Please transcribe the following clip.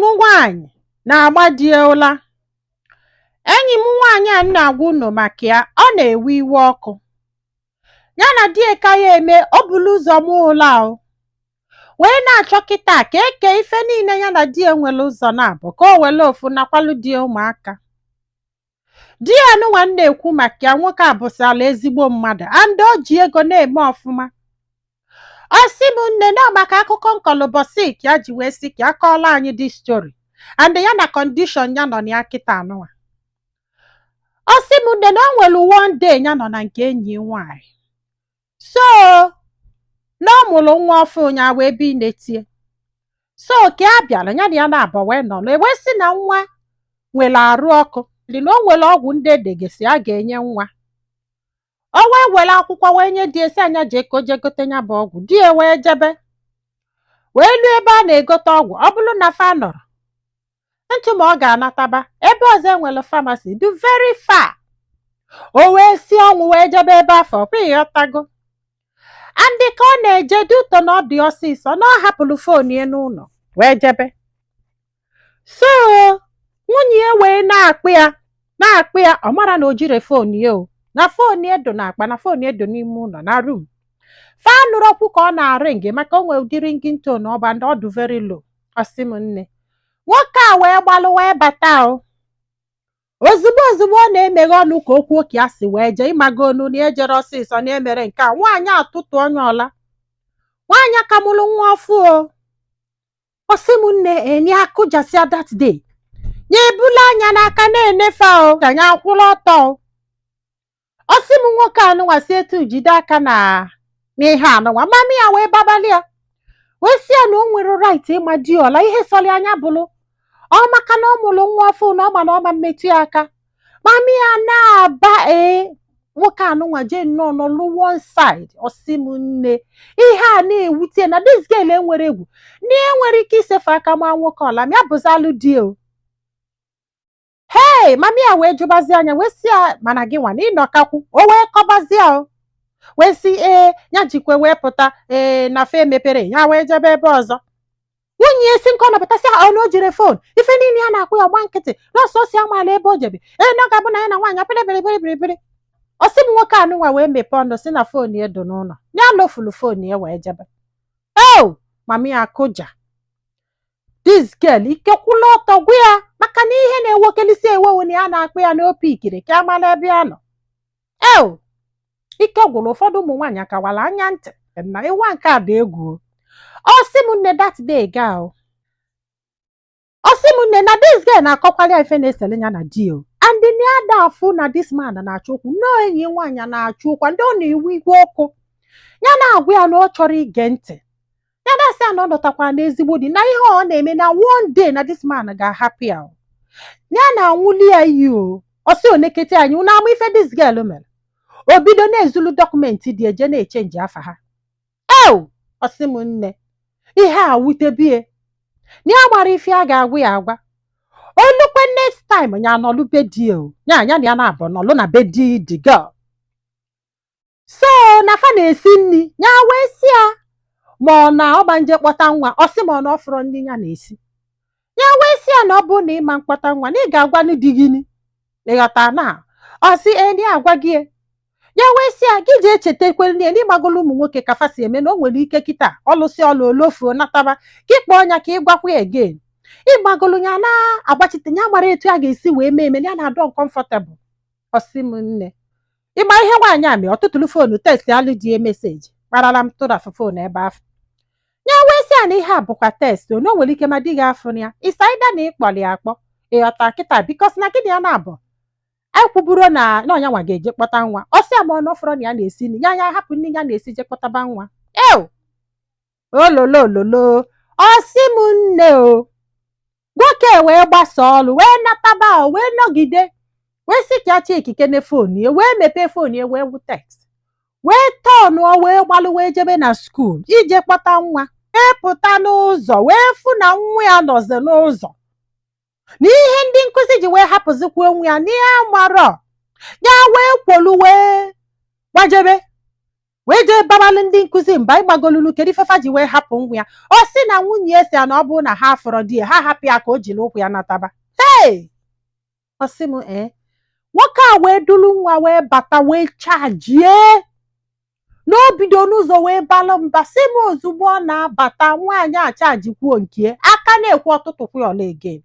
M nwaanyị na-agba di ya ụla. Enyi m nwaanyị a m na-agwa unu maka ya, ọ na-ewe iwe ọkụ. Ya na di ya ka ya eme o bulu ụzọ mụọ ụla o wee na-achọ kịta ka eke ife niile ya na di ya nwere ụzọ na-abụ ka o were ofu nakwalụ di ya ụmụaka. Di ya nụnwa m na-ekwu maka ya, nwoke a bụsala ezigbo mmadụ and o ji ego na-eme ọfụma. Ọ sị m, nne, na maka akụkọ nkọlụbọsị ka ya ji wee sị ka ya kọọrọ anyị this story and ya na condition ya nọ na ya kịta anụnwa. Ọ sị m, nne, na o nwere one day ya nọ na nke enyi ya nwaanyị, so na ọ mụrụ nwa ọfụ ya wee bi netie. So ka a bịara, ya na ya na-abọ wee nọ wee sị na nwa nwere arụ ọkụ dị, na o nwere ọgwụ ndị edegesi a ga-enye nwa. O wee were akwụkwọ wee nye di esi anya jee ka o jee gote ya bụ ọgwụ. Di ya wee jebe, wee luo ebe a na-egote ọgwụ. Ọ bụrụ na fa nọrọ ntụ ma ọ ga-anataba ebe ọzọ enwere pharmacy dị very far. O wee si ọnwụ wee jebe ebe afọ kwa, ịghọtago? Andị ka ọ na-eje dị ụtọ na ọ dị ọsịsọ na ọ hapụrụ phone ya n'ụlọ wee jebe. So nwunye ya wee na-akpụ ya, na-akpụ ya. Ọ mara na o jiri phone ya o na phone ya do n'akpa, na phone ya do n'ime ụlọ na room. Fa nụrọkwu ka ọ na-aring, maka o nwere ụdị ringing tone ọ gba ndị ọ dị very low. Ọ sị m, nne, nwoke a wee gbalụ wee bata o. Ozugbo ozugbo ọ na-emeghe ọnụ ka o kwuo ka ya si wee jee, ịmago onu na ejere ọsịsọ na emere nke a, nwaanyị atụtụ onye ọla, nwaanyị aka mụrụ nwa ọfụ o. Ọ sị m, nne, enye akụjasịa that day, ya ebula anya n'aka na-enefe o ka ya akwụrụ ọtọ o. Ọ sị m, nwoke anụnwa si etu jide aka na n'ihe anụnwa mami ya wee babali ya, wee sị ya na o nwere right ịma di ọla ihe sọrọ anya bụrụ ọ, maka na ọ mụrụ nwa ọfụ, na ọ ma na ọ ma mmetụ ya aka. Mami ya na-aba ee, nwoke anụnwa jee nnọọ nọlụ one side. Ọ sị m, nne, ihe a na-ewute na this girl enwere egwu na enwere ike isefe aka ma nwoke ọla ma ya bụzalụ di o. Hei, mami ya wee jụbazie anya, wee sị ya, mana gị nwa na ịnọkakwu o wee kọbazie o, wee sị ee, ya jikwe wee pụta ee na fe mepere ya wee jebe ebe ọzọ. Nwunye ya si nke ọ nọpụtasị ọ na o jiri phone ife niile ya na-akwụ ya ọgba nkịtị na ọsọsọ ya maala ebe o jebe. Ee, na ọ ga-abụ na ya na nwaanyị pịrị pịrị pịrị pịrị pịrị. Ọ sị m, nwoke anụnwa wee mepee ọnụ si na phone ya dị n'ụlọ, ya lofulu phone ya wee jebe o. Mami ya akụja. This girl ike kwụla ọtọ gwa ya, maka na ihe na-ewokelisi ewewu na ya na-akpụ ya n'opi ikiri ka amala ebe ya nọ eo. Ike gwụrụ ụfọdụ ụmụ nwaanyị akawala anya ntị na ịwa nke a dị egwu o. Ọ sị m, nne, that day ga o. Ọ sị m, nne, na this girl na-akọkwara ya ife na-esele ya na di o, and na ya da afụ na this man na-achọ okwu nnọọ, enyi nwaanyị na-achọ okwu ndị ọ na-ewe igwe ọkụ. Ya na-agwa ya na ọ chọrọ ige ntị. Ya na-asị ya na ọ nọtakwa n'ezigbo di, na ihe ọ na-eme, na one day na this man ga-ahapụ ya o. Ya na-anwụli ya iyi o. Ọ sị onekete anyị unu ama ife this girl mere, o bido na-ezulu document dị eje na-echange afa ha ew. Ọ sị m, nne, ihe a wutebie na ya gbara ife a ga-agwa ya agwa olukwe. Next time ya nọlụ be di o, ya ya na ya na-abụ nọlụ na be di the girl. So na fa na-esi nri, ya wee sị ya ma ọ na ọgba nje kpọta nwa. Ọ sị ma ọ na ọ fụrọ nri ya na-esi. Ya wee sị ya na ọ bụrụ na ịma mkpọta nwa, na ị ga-agwanụ di gị ịghọta na ọ sị ee, na agwa gị. Ya wee sị ya gị jee chetakwe nne ya n'ịgbagolo ụmụ nwoke ka fa si eme, na o nwere ike kịta ọlụsị ọlụ olofuo nataba ka ịkpọ ọnya ka ị gwakwa ya again. Ịgbagolo ya na-agbachite ya mara etu a ga-esi wee mee eme ya na-adọ uncomfortable. Ọ sị m, nne, ịgba ihe nwaanyị a mee, ọtụtụrụ phone text alụ di ya message kparala m tụrafụ phone ebe afọ. Ya wee sị ya na ihe a bụkwa text o, na o nwere ike ma di gị afụ ya ịsaida na ịkpọrọ ya akpọ, ịghọta kịta, because na gịnị ya na-abụ ekwuburo na na ọnya nwa ga-eje kpọta nwa. Ọ sị ya ma ọ nọfọrọ na ya na-esi nri, ya ya hapụ nri ya na-esi je kpọtaba nwa eo ololololo. Ọ sị m, nne, o nwoke wee gbasa ọrụ wee nataba o, wee nọgide wee sị ka ya checkike na phone ya, wee mepee phone ya, wee wụ text, wee tọnụọ, wee gbalụ wee jebe na school ije kpọta nwa. Wee pụta n'ụzọ wee fụ na nwa ya nọzi n'ụzọ, na ihe ndị nkụzi ji wee hapụzikwa onwe ya n'ihe marọ ya, wee kwolu wee gbajebe. Wee jee babalụ ndị nkụzi mba ịgbagolulu. Kedu ifefa ji wee hapụ nwa ya? Ọ sị na nwunye ya si ya na ọ bụrụ na ha fọrọ di ya, ha hapụ ya ka o jiri ụkwụ ya nataba. Hey, ọ sị m, ee, nwoke a wee duru nwa wee bata, wee chajie n'obido n'ụzọ, wee balụ mba. Sị m, ozugbo ọ na-abata, nwaanyị achajikwuo nke aka na-ekwu ọtụtụ kwa ọla again.